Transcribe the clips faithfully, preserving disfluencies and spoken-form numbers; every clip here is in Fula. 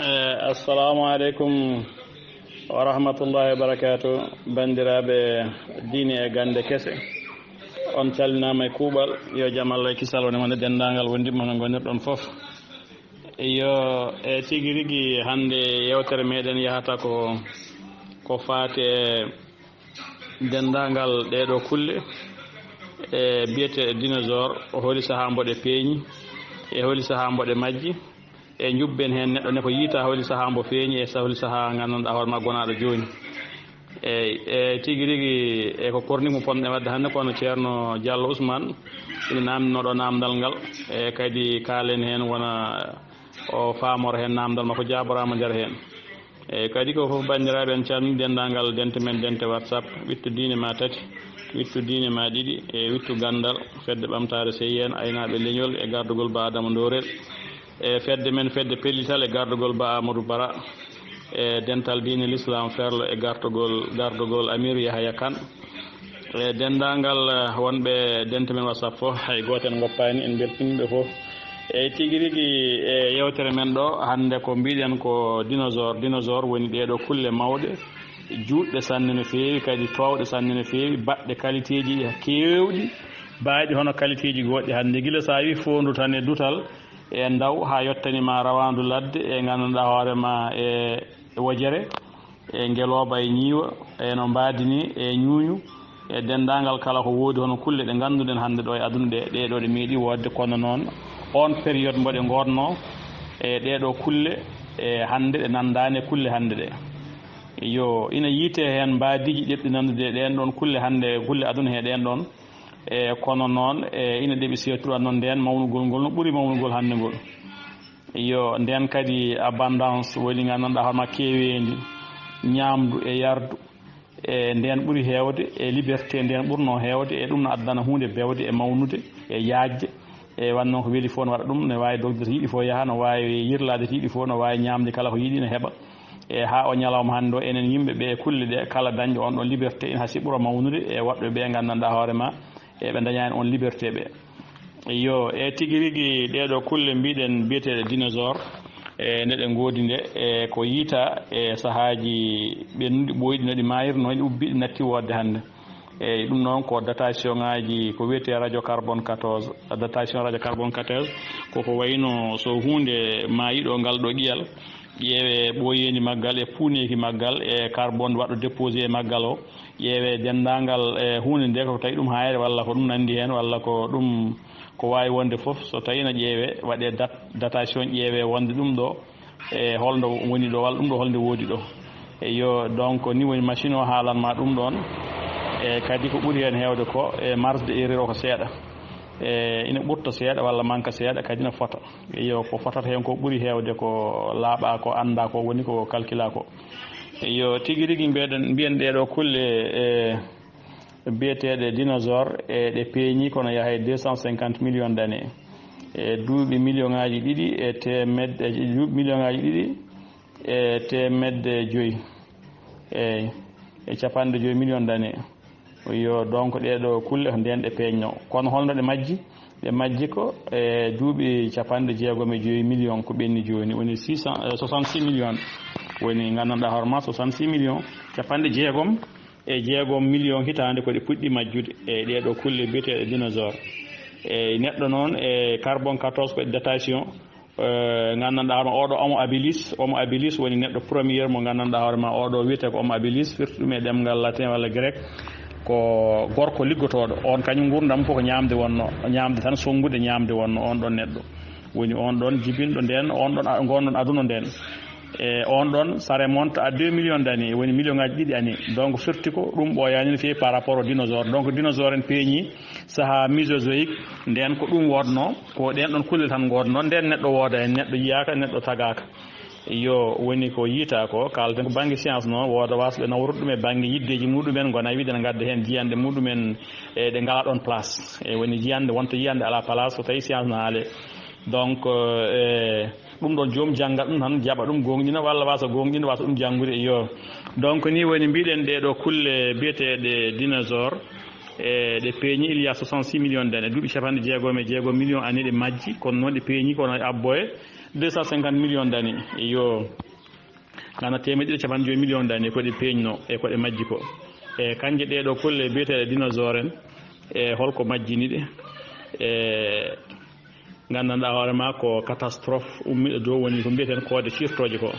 Eh, assalamu aleykum wa rahmatullahi wa barakatuh. Banndiraaɓe diine e gannde kese, on calminaama e kuuɓal. Yo jam Allah e kisal wone wonde denndaangal wondiɓe mon ngonirɗon fof. Yo, e tigi rigi hannde yewtere meɗen yahata ko, ko faati e denndaangal ɗeeɗo kulle, e biyeteeɗe dinosaure, holi sahaa mboɗe peeñi, e holi sahaa mboɗe majji, e njubben heen neɗɗo ne ko yiita holi sahaa mbo feeñi, e sa-, holi sahaa nganndanɗaa hoore ma gonaaɗo jooni. Eeyi, e tigi rigi, e ko korni mo ponɗen waɗde hannde, kono Ceerno Diallo Ousmane ina naamndinoo ɗo naamndal ngal, e kadi kaalen heen wona o faamora heen naamndal makko, jaaboraama nder heen. E kadi ko fof, banndiraaɓe, en calmini denndaangal dente men, dente WhatsApp, wittu diine ma tati, wittu diine ma ɗiɗi, e wittu ganndal, fedde ɓamtaare C I N, aynaaɓe leñol e gardugol Ba Adama Ndorel, e fedde men, fedde pellital e gardugol Ba Amadou Bara, e dental diine l'islam ferlo e gartugol, gardugol Amir Yahaya Kane, e denndaangal, eh, wonɓe dente men WhatsApp fof, hay gooto en ngoppaani, en mbeltiniiɓe fof. Eeyi, tigi rigi, e yewtere men ɗo hannde ko mbiɗen ko dinosaure. Dinosaure woni ɗeeɗo kulle mawɗe, juutɗe sanne no feewi, kadi toowɗe sanne no feewi, baɗɗe qualité ji keewɗi, baayɗi hono qualité ji goɗɗi hannde. Gila so a wii foondu tan e dutal, e ndaw, haa yottani ma rawaandu ladde, e nganndanɗaa hoore ma e wojere, e ngelooba, e ñiiwa, e no mbaadi ni, e ñuuñu, e denndaangal kala ko woodi hono kulle ɗe ngannduɗen hannde ɗo e aduna ɗe, ɗee ɗo ɗe meeɗi woodde, kono noon oon période mboɗe ngoodnoo, e ɗee ɗo kulle, e hannde ɗe nanndaani e kulle hannde ɗe. Yo, ina yiite heen mbaadiiji ɗeɓɗi nanndude e ɗeen ɗoon kulle hannde, kulle aduna he ɗeen ɗoon. E kono noon, e ina ɗeɓi, surtout noon ndeen mawnugol ngol no ɓuri mawnugol hannde ngol. Yo, ndeen kadi abondance woni nganndanɗaa hoore ma keeweendi, ñaamdu e yardu, e ndeen ɓuri heewde, e liberté ndeen ɓurnoo heewde, e ɗum no addana huunde bewde e mawnude e yaajde. E wano noon ko weli fof no waɗa ɗum, no waawi dogde to yiɗi fof yaha, no waawi yirlaade to yiɗi fof, no waawi ñaamde kala ko yiɗi no heɓa. E haa o ñalawma hannde o, enen yimɓe ɓe e kulle ɗe kala dañɗo on ɗon liberté ina hasi ɓura mawnude e woɗɓe ɓe nganndanɗaa hoore ma, e ɓe dañaani on liberté ɓe. Yo, e tigi rigi ɗee ɗo kulle mbiɗen biyeteeɗe dinosaure, e nde ɗe ngoodi nde, e ko yiita e sahaaji ɓennuɗi ɓooyɗi no ɗi maayirnoo, ɗi ubbi, ɗi natti woodde hannde. Eeyi, ɗum noon ko datation ŋaaji, ko wiyetee radio carbone quatorze. Datation radio carbone quatorze ko ko wayno so huunde maayii ɗo, ngal ɗo ƴiyal, ƴeewee ɓooyeendi maggal e puuneeki maggal e carbone waɗɗo déposé e maggal o, ƴeewee denndaangal e huunde nde, ko tawi ɗum haayre walla ko ɗum nanndi heen walla ko ɗum ko waawi wonde fof, so tawii no ƴeewee, waɗee dat-, datation, ƴeewee wonde ɗum ɗo, e holno woni ɗo, walla ɗum ɗo holnde woodi ɗo. Eyo, donc, ni woni machine o haalan ma ɗum ɗoon. E kadi ko ɓuri heen heewde ko, e marge de erreur o ko seeɗa. E ina ɓurta seeɗa walla manka seeɗa, kadi ina fota. Eyo, ko fotata heen ko ɓuri heewde ko laaɓa ko, annda ko, woni ko calcula ko. Eyo, tigi rigi mbiyeɗen, mbiyen ɗee ɗo kulle, e biyeteeɗe dinosaure, e ɗe peeñi kono yahay deux cent cinquante millions d'années. E duuɓi million ŋaaji ɗiɗi e teemedde, e duuɓi million ŋaaji ɗiɗi e teemedde joyi, eeyi, e capanɗe joyi million d'années. Yo, donc, ɗee ɗo kulle ko ndeen ɗe peeñnoo. Kono holno ɗe majji? Ɗe majji ko e duuɓi capanɗe jeegom e joyi million ko ɓenni jooni, woni six cent, eh, soixante-six millions. Woni, nganndanɗaa hoore ma, soixante-six millions, capanɗe jeegom e jeegom million hitaande ko ɗe puɗɗi majjude. E ɗee ɗo kulle biyeteeɗe dinosaure. E neɗɗo noon, e carbone quatorze ko e datation, eh, nganndanɗaa hoore ma, oɗo homo habilis, homo habilis woni neɗɗo premier mo nganndanɗaa hoore ma, oɗo wiyetee ko homo habilis, firti ɗum e ɗemngal latin walla grec, ko gorko liggotooɗo. On kañum nguurndam fof ko ñaamde wonnoo, ñaamde tan, sonngude ñaamde wonnoo on ɗon neɗɗo. Woni on ɗon jibinɗo ndeen, on ɗon a-, ngon ɗon aduna ndeen. E on ɗon, ça remonte à deux millions d'années, woni million ŋaaji ɗiɗi années. Donc, firti ko ɗum ɓooyaani no feewi par rapport au dinosaure. Donc, dinosaure en peeñi sahaa mésozoïque, ndeen ko ɗum woodnoo, ko ɗeen ɗon kulle tan ngoodnoo, ndeen neɗɗo wooda heen, neɗɗo yiyaaka, neɗɗo tagaaka. Yo, woni ko yiita ko, kaalten ko bannge science noon, wooda waasɓe nawrude ɗum e bannge yiddeeji muɗumen, ngona wiide ne ngadda heen jiyanɗe muɗumen, e ɗe ngalaa ɗoon place. E woni jiyanɗe, wonta yiyanɗe alaa place, so tawii science no haalee. Donc, eh, ɗum ɗoon joom janngal ɗum tan, jaɓa ɗum, goongɗina, walla waasa goongɗinde, waasa ɗum janngude, iyo. Donc, ni woni mbiɗen ɗee ɗo kulle biyeteeɗe dinosaure, e ɗe peeñi il y a soixante-six millions d'années, duuɓi capanɗe jeegom e jeegom million années ɗe majji, kono noon ɗe peeñi kono e abboye, Deux cent cinquante millions d'années, yo, ngana teemeɗɗe ɗiɗi capanɗe joyi million d'années ko ɗe peeñno e ko ɗe majji ko. E kanje ɗee ɗoo kulle biyeteeɗe dinosaure en, e holko majjini ɗe? E nganndanɗaa hoore maa ko catastrophe ummiiɗo dow woni ko mbiyeten koode ciirtooje ko.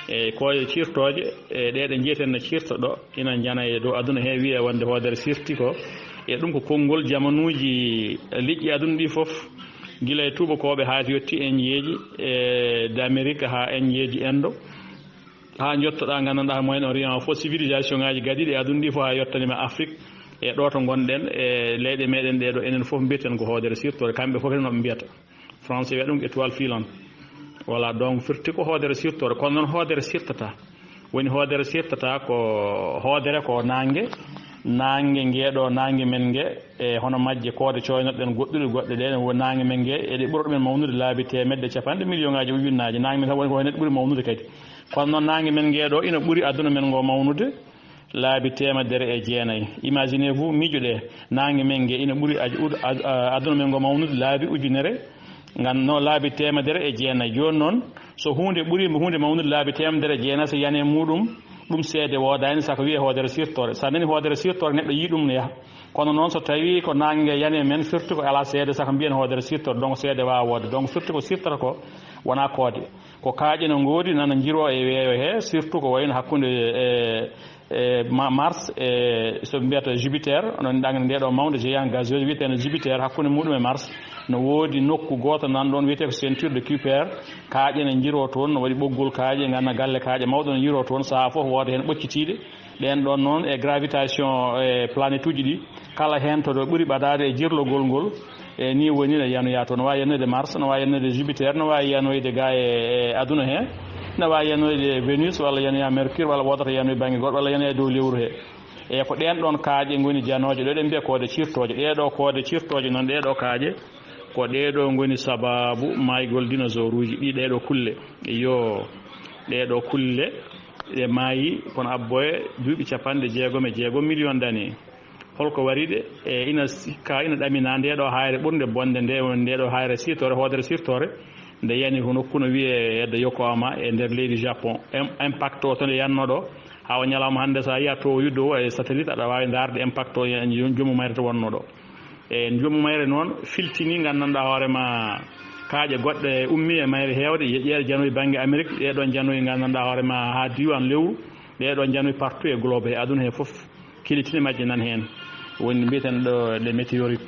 E koode ciirtooje, e ɗee ɗe njiyeten no ciirta ɗo, ina njana e dow aduna he, wiyee wonde hoodere sirti ko. E ɗum ko konngol jamanuuji liƴƴi aduna ɗi fof, gila e tuubakooɓe haa yotti Enjeeji, e d'Amérique haa Enjeeji Endo, haa njottoɗaa nganndanɗaa Moyen Orient fof, civilisation ngaaji gadiiɗi e aduna ɗi fof, haa yottani ma Afrique, e ɗo to ngonɗen, e leyɗe meɗen ɗee ɗo, enen fof mbiyeten ko hoodere sirtore, kamɓe fof kadi no ɓe mbiyata. Français wiya ɗum étoile filante. Voilà, donc firti ko hoodere sirtore, kono noon hoodere sirtata. Woni hoodere sirtata ko hoodere ko naange, naange ngee ɗoo, naange men nge, e hono majje koode cooynoɗen goɗɗuɗe goɗɗe ɗe, wo naange men nge, eɗe ɓura ɗumen mawnude laabi teemedde, capanɗe, million ngaaji, ujunnaaji. Naange men kam woni ko neɗɗo ɓuri mawnude kadi. Kono noon naange men nge ɗoo ina ɓuri aduna men ngo mawnude laabi teemedere e jeenayi. Imaginez-vous, miijo ɗe, naange men nge ina ɓuri aj-, ud-, ad-, a-, aduna men ngo mawnude laabi ujunere, ngan no laabi teemedere e jeenayi. Jooni noon, so huunde ɓuriima huunde mawnude laabi teemedere e jeenayi, so yani e muuɗum, ɗum seede woodaani, saka wiyee hoodere sirtore. So a nani hoodere sirtore, neɗɗo yii ɗum no yaha. Kono noon, so tawii ko naange nge yani e men, firti ko alaa seede, saka mbiyen hoodere sirtore, donc seede waawaa woodde. Donc firti ko sirtata ko wonaa koode. Ko kaaƴe no ngoodi, nana njiroo e weeyo he, surtout ko wayno hakkunde, e, e Ma-, Mars, e so mbiyata Jupiter, onon ɗaŋne nde ɗo mawnde géant gaseuse wiyeteeno Jupiter, hakkunde muɗum e Mars, no woodi nokku gooto nan ɗon wiyetee ko ceinture de Kuiper, kaaƴe ne njiroo toon, no waɗi ɓoggol kaaƴe, nganna galle kaaƴe mawɗe no njiroo toon, sahaa fof wooda heen ɓoccitiiɗe. Ɗeen ɗoon noon e gravitation e planetuuji ɗi, kala heen to ɗo ɓuri ɓadaade e jirlogol ngol, e nii woni no yanoya toon. No waawi yanoyde Mars, no waawi yanoyde Jupiter, no waawi yanoyde gaa e, e aduna he, no waawi yanoyde Venus, walla yanoya Mercure, walla woodata yanoye bannge goɗɗo, walla yanoya e dow lewru he. E ko ɗeen ɗoon kaaƴe ngoni janooje, ɗo eɗen mbiya koode cirtooje. Ɗee ɗoo koode cirtooje noon, ɗee ɗoo kaaƴe, ko ɗee ɗoo ngoni sabaabu maaygol dinosaure uji ɗi, ɗee ɗoo kulle. Yo, ɗee ɗoo kulle, ɗe maayi kono abbo e duuɓi capanɗe jeegom e jeegom million d'années. Holko wari ɗe? E ina sikka, ina ɗamina nde ɗo haayre ɓurnde bonde nde, woni nde ɗo haayre sirtore, hoodere sirtore, nde yani ko nokku no wiyee hedde Yokohama e nder leydi Japon. Im-, impact o to nde yanno ɗo, haa o ñalawma hannde so a yiya to o yuddo o e satellite, aɗa waawi ndaarde impact o e jom-, jommu mayre to wonno ɗo. E jommu mayre noon filtini, nganndanɗaa hoore ma kaaƴe goɗɗe ummi e mayre heewde, yeƴƴeere janoyi bannge Amérique, ɗee ɗoon janoyi nganndanɗaa hoore ma haa diiwaan lewru, ɗee ɗoon janoyi partout e globe he, aduna he fof. Kilitine majje nan heen, woni mbiyeten ɗo les météorites.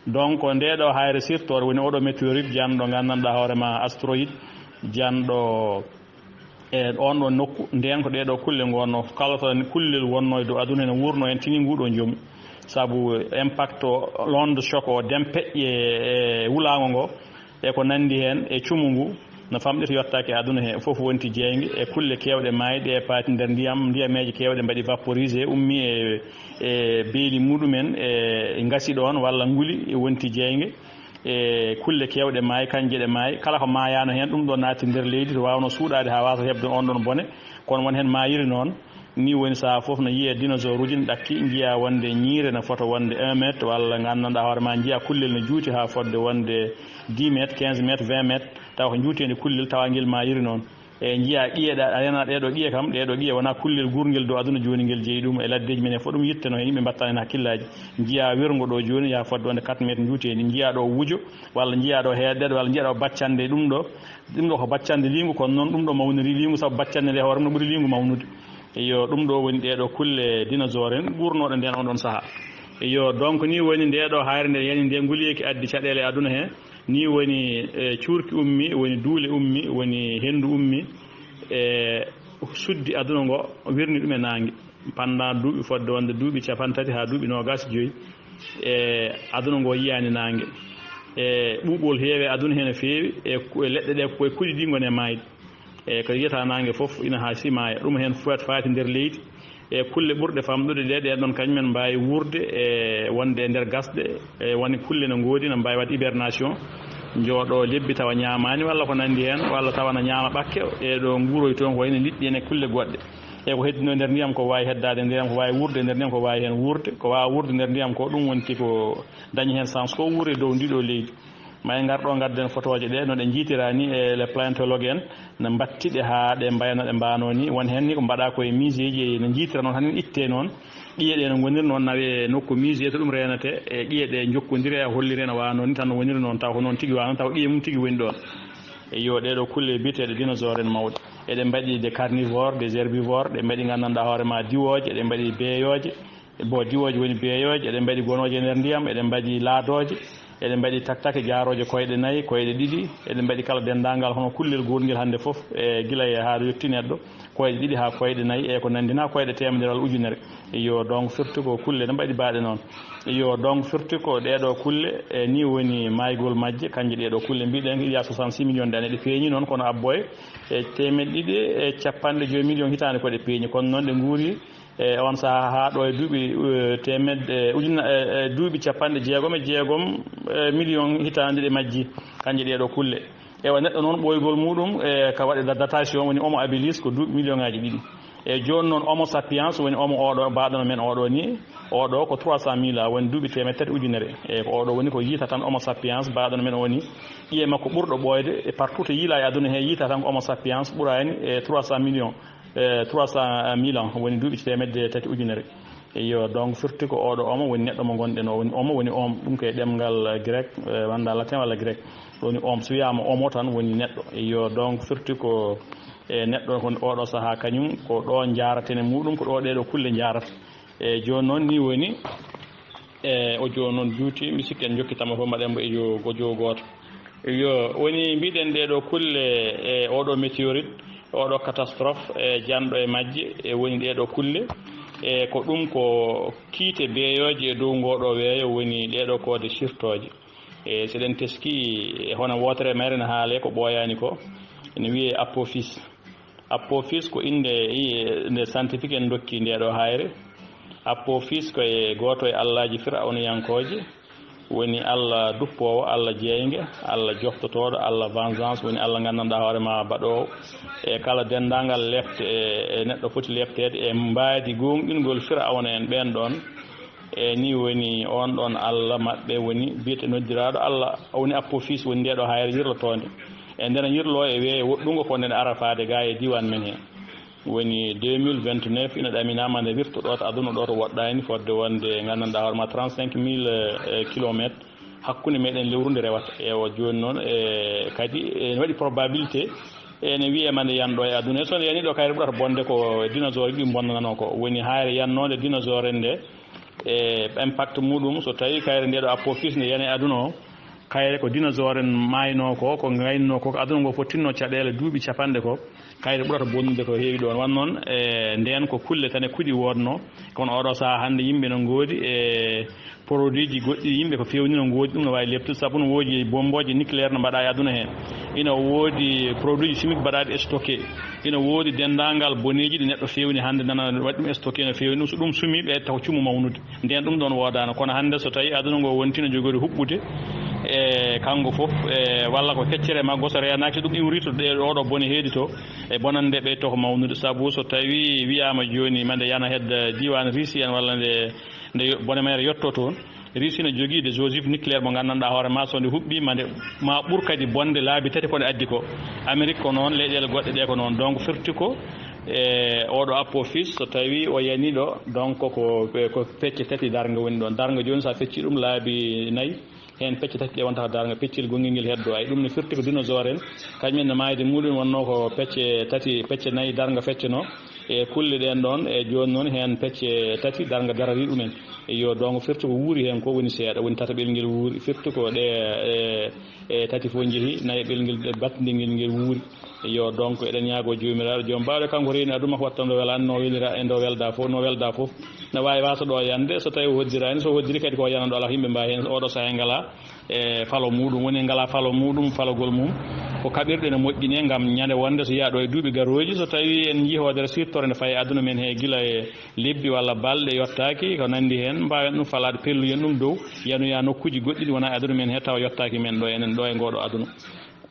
Donc, ndee ɗo haayre sirtore woni oɗo météorite janɗo, nganndanɗaa hoore ma astéroïde, janɗo e on ɗon nokku. Ndeen ko ɗee ɗo kulle ngonno, kala to kullel wonno e dow aduna ene wuurno heen, tini nguu ɗoo joomi. Sabu impact o, l'onde choc o, dempeƴƴe e wulaango ngo, e ko nanndi heen e cumu ngu, no famɗi to yottaaki e aduna he, fof wonti jeeynge e kulle keewɗe maayɗe e paati nder ndiyam, ndiyameeje keewɗe mbaɗi vaporisé, ummi e, e beeli muɗumen, e ngasi ɗoon walla nguli, e wonti jeeynge. E kulle keewɗe maayi, kanje ɗe maayi, kala ko maayaano heen, ɗum ɗo naatti nder leydi, to waawno suuɗaade haa waasa heɓde on ɗon bone, kono won heen maayiri noon. Nii woni sahaa fof no yiyee dinosaure uji ne ɗakki, njiyaa wonde ñiire no fota wonde un mètre, walla nganndanɗaa hoore ma njiyaa kullel no juuti haa fotde wonde dix mètres, quinze mètres, vingt mètres, tawa ko njuuteendi kullel, tawa ngel maayiri noon. E njiyaa ƴiye ɗa, a yana ɗee ɗoo ƴiye kam, ɗee ɗoo ƴiye wonaa kullel gurngel dow aduna jooni ngel jeyi ɗum, e laddeeji men e fof ɗum yitteno heen, yimɓe mbaɗta heen hakkillaaji. Njiyaa wirngo ɗo jooni yaha fotde wonde quatre mètres njuuteendi, njiyaa ɗo wujo, walla njiyaa ɗo heeɗeede, walla njiyaa ɗo baccande ɗum ɗo. Ɗum ɗo ko baccande liingu, kono noon ɗum ɗo mawniri liingu, sabu baccande nde hoore mum no ɓuri liingu mawnude. Iyo, ɗum ɗo woni ɗee ɗoo kulle dinosaure en guurnooɗe ndeen on ɗon sahaa. Iyo, donc nii woni ndee ɗoo haayre nde yani nde nguleeki addi caɗeele aduna he. Nii woni, e, cuurki ummi, woni duule ummi, woni henndu ummi, e, suddi aduna ngo, wirni ɗum e naange. Pendant duuɓi fotde wonde duuɓi capanɗe tati haa duuɓi noogaas e joyi, e, aduna ngo yiyaani naange. E, ɓuuɓol heewi e aduna he no feewi, e ku-, e leɗɗe ɗe ko e kuɗi ɗi ngoni e maayde. E ko yiyata naange fof ina haa si maaya. Ɗum heen fo-, faati nder leydi. E kulle ɓurɗe famɗude ɗe, ɗeen ɗoon kañum en mbaawi wuurde e wonde e nder gasɗe. E woni kulle no ngoodi, no mbaawi waɗde hibernation, njooɗo lebbi tawa ñaamaani walla ko nanndi heen, walla tawa na ñaama ɓakke. Ɗee ɗo nguuroy toon ko wayno liɗɗi en e kulle goɗɗe. E ko heddino nder ndiyam ko waawi heddaade nder ndiyam, ko waawi wuurde nder ndiyam ko waawi heen wuurde. Ko waawa wuurde nder ndiyam ko ɗum wonti ko dañi heen chance ko wuuri e dow ndi ɗo leydi. Ma en ngar ɗo, ngadden fotooje ɗe, no ɗe njiitira ni e les paléontologues en, no mbattiɗe haa ɗe mbayno ɗe mbaano ni. Won heen ni ko mbaɗa ko e musée ji, no njiitira noon, hanin itte noon. Ƴiye ɗe no ngoniri noon, nawe nokku musée to ɗum reenete, e ƴiye ɗe njokkondiri, e holliri no waano ni, tan no woniri noon, taw ko noon tigi waano, taw ƴiye mum tigi woni ɗoon. E yo ɗee ɗo kulle biyeteeɗe dinosaure en mawɗe. Eɗe mbaɗi des carnivores, des herbivores, ɗe mbaɗi nganndanɗaa hoore ma diwooje, eɗe mbaɗi beeyooje, Bo diwooje woni beeyooje, eɗen mbaɗi gonooje e nder ndiyam, eɗen mbaɗi laadooje, eɗen mbaɗi taktake jaarooje koyɗe nayi, koyɗe ɗiɗi, eɗen mbaɗi kala denndaangal hono kullel gootngel hannde fof, e gila e haa yettii neɗɗo, koyɗe ɗiɗi haa koyɗe nayi, e ko nanndi na koyɗe teemedere walla ujunere. Iyo, donc firti ko kulle no mbaɗi baaɗe noon. Iyo, donc firti ko ɗee ɗoo kulle, e nii woni maaygol majje, kanje ɗee ɗoo kulle mbiɗen il y a soixante-six millions d'années ɗe peeñi noon, kono abboye e teemeɗe ɗiɗi e capanɗe joyi millions hitaande ko ɗe peeñi, kono noon ɗe nguuri e on sahaa haa ɗo e duuɓi, eh, teemedde, eh, ujunna-, eh, eh, duuɓi capanɗe jeegom e jeegom, eh, million hitaande ɗe majji, kanje ɗee ɗoo kulle. Ewa, neɗɗo noon ɓooygol muuɗum, eh, ka waɗe da-, datation woni homo habilis ko duuɓi million ŋaaji ɗiɗi. E jooni noon homo sapiens woni homo oɗo, baaɗono men oɗo ni, oɗo ko trois cent mille ans, woni duuɓi teemedde tati ujunere. E ko oɗo woni ko yiita tan homo sapiens, baaɗono men o ni, ƴiye makko ɓurɗo ɓooyde e partout to yiila e aduna he yiita tan ko homo sapiens ɓuraani e trois cent millions. E trois cent mille ans, woni duuɓi teemedde tati ujunere. Iyo, donc firti ko oɗo homo woni neɗɗo mo ngonɗen o, woni homo woni homme, ɗum ko e ɗemngal grec, e wannda latin walla grec, ɗo woni homme. So wiyaama homo tan woni neɗɗo. Iyo, donc firti ko e neɗɗo kon oɗo sahaa kañum, ko ɗo njaaraten e muuɗum, ko ɗo ɗee ɗoo kulle njaarata. E jooni noon ni woni, e o jooni noon juuti, mi sikki en njokkitama fof, mbaɗen mbo e jo-, ko jo gooto. Iyo, woni mbiɗen ɗee ɗoo kulle e oɗo météorite, oɗo catastrophe, e janɗo e majje, e woni ɗee ɗoo kulle. E ko ɗum ko kiite beeyooje e dow ngoo ɗoo weeyo woni ɗee ɗoo koode sirtooje. E so eɗen teskii, e hono wootere mayre no haalee ko ɓooyaani ko, ene wiyee Apophis. Apophis ko innde, i-, nde scientifique en ndokki ndee ɗoo hayre. Apophis ko e gooto e allaaji fir'awniyankooje, woni Allah duppoowo, Allah jeeynge, Allah joftotooɗo, Allah vengeance, woni Allah nganndanɗaa hoore ma baɗoowo e kala denndaangal leepte e, e neɗɗo foti leepteede e mbaadi goongɗingol fir'awna en ɓeen ɗoon. E nii woni oon ɗoon Allah maɓɓe woni biyete noddiraaɗo Allah, o woni Apophis, woni ndee ɗoo hayre yirlotoonde. E ndena yirloo e weeyo woɗɗungo ko nde arafaade gaa e diiwaan men hee. Woni deux mille vingt-neuf ina ɗaminaama nde wirtoɗo to aduna ɗo to woɗɗaani, fodde wonde nganndanɗaa hoore ma trente-cinq mille, eh, kilomètres hakkunde meɗen lewru nde rewata. Ewa, jooni noon, e kadi ene waɗi probabilité, ene wiyee ma nde yanɗo e aduna. E so nde yani ɗo, kayre ɓurata bonde ko dinosaure ɗi bonnanano ko. Woni hayre yannoonde dinosaure nde, e impact muɗum, so tawi kayre nde ɗo Apophis nde yani e aduna o, kayre ko dinosaure en maayno ko, ko ngayno ko, ko aduna ngo fof tinno caɗeele duuɓi capanɗe ko, kayre ɓurata bonnude ko heewi ɗoon. Wan noon, e ndeen ko kulle tane kuɗi woodno, kono oɗo sahaa hannde yimɓe no ngoodi e produit ji goɗɗi, yimɓe ko feewni no ngoodi, ɗum no waawi leptude, sabu no woodi bombooje nucléaire no mbaɗa e aduna heen. Ina woodi produit ji chimique mbaɗaaɗi stocké, ina woodi denndaangal boneeji ɗi neɗɗo feewni hannde nana waɗi ɗum stocké no feewni, ɗum so ɗum sumi ɓe taw cumu mawnude. Ndeen ɗum ɗoon woodaano, kono hannde so tawii aduna ngo wontii no jogori huɓɓude, e kanngo fof, e walla ko feccere makko so reenaaki, so ɗum iwrii to ɗe, oɗo bone heedi to, e bonannde ɓeyto ko mawnude. Sabu so tawii wiyaama jooni ma nde yana hedda diiwaan Russie en walla nde, nde yo-, bone mayre yotto toon, Russie no jogii des ogives nucléaires mo nganndanɗaa hoore ma, so nde huɓɓii ma nde, ma ɓur kadi bonde laabi tati ko nde addi ko. Amérique ko noon, leyɗeele goɗɗe ɗe ko noon. Donc firti ko, e oɗo Apophis, so tawii o yani ɗo, donc ko, ko pecce tati darnga woni ɗoon. Darnga jooni, so a feccii ɗum laabi nayi, heen pecce tati ɗe wonta ko darnga, peccel gonngel ngel heddo. Ay, ɗum ne firti ko dinosaure en, kañum en no maayde muɗum wonnoo ko pecce tati, pecce nayi darnga feccenoo. E kulle ɗeen ɗoon, e jooni noon heen pecce tati darnga dararii ɗumen. Iyo, donc firti ko wuuri heen ko woni seeɗa, woni tataɓel ngel wuuri, firti ko ɗe, e, e tati fof njehi, nayaɓel ngel, batndel ngel, ngel wuuri. Iyo, donc eɗen ñaagoo Joomiraaɗo joom baawɗe, kanko reeni aduna makko, watta ndo welaani, no welira e ndo welda fof, no welda fof. No waawi waasa ɗo yande, so tawii o hoddiraani, so hoddiri kadi ko yana ɗo, alaa ko yimɓe mbaawi heen, oɗo sahaa ngalaa e falo muɗum, woni ngalaa falo muɗum, falogol mum. Ko kaɓirɗe no moƴƴine ngam ñande wonde so yiyaa ɗo e duuɓi garooji, so tawii en njii hoodere sirtore nde fayi aduna men he gila e lebbi walla balɗe yottaaki, ko nanndi heen, mbaawen ɗum falaade, pelluyen ɗum dow, yanoya nokkuuji goɗɗi ɗi wonaa e aduna men he, tawa yottaaki men ɗo, enen ɗo e ngooɗo aduna.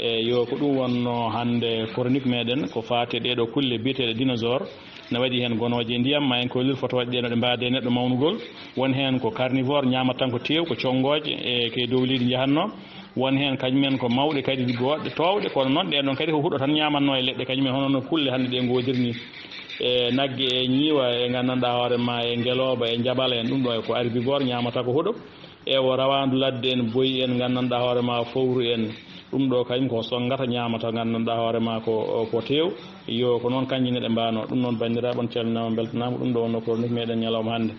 E yo ko ɗum wonno hannde chronique meɗen ko faati e ɗee ɗoo kulle biyeteeɗe dinosaure. Ne waɗi heen gonooje e ndiyam, ma en koylir fotooje ɗee no ɗe mbaadi e neɗɗo mawnugol. Won heen ko carnivore, ñaamata tan ko teew, ko conngooje, e ko e dow leydi njahatnoo. Won heen kañum en ko mawɗe kadi goɗɗe toowɗe, kono noon ɗeen ɗoon kadi ko huɗo tan ñaamannoo e leɗɗe kañum en, hono no kulle hannde ɗe ngoodirnii. E nagge, e ñiiwa, e nganndanɗaa hoore ma, e ngelooba, e njaɓala en, ɗum ɗo ko herbivore ñaamata ko huɗo. E o rawaandu ladde en, boyi en, nganndanɗaa hoore ma, fowru en, ɗum ɗo kañum ko sonngata ñaamata, nganndanɗaa hoore ma ko, ko teew. Yo ko noon kanji ne ɗe mbaano. Ɗum noon banndiraaɓe on calminaama, mbeltanaama. Ɗum ɗo wonno chronique meɗen ñalawma hannde.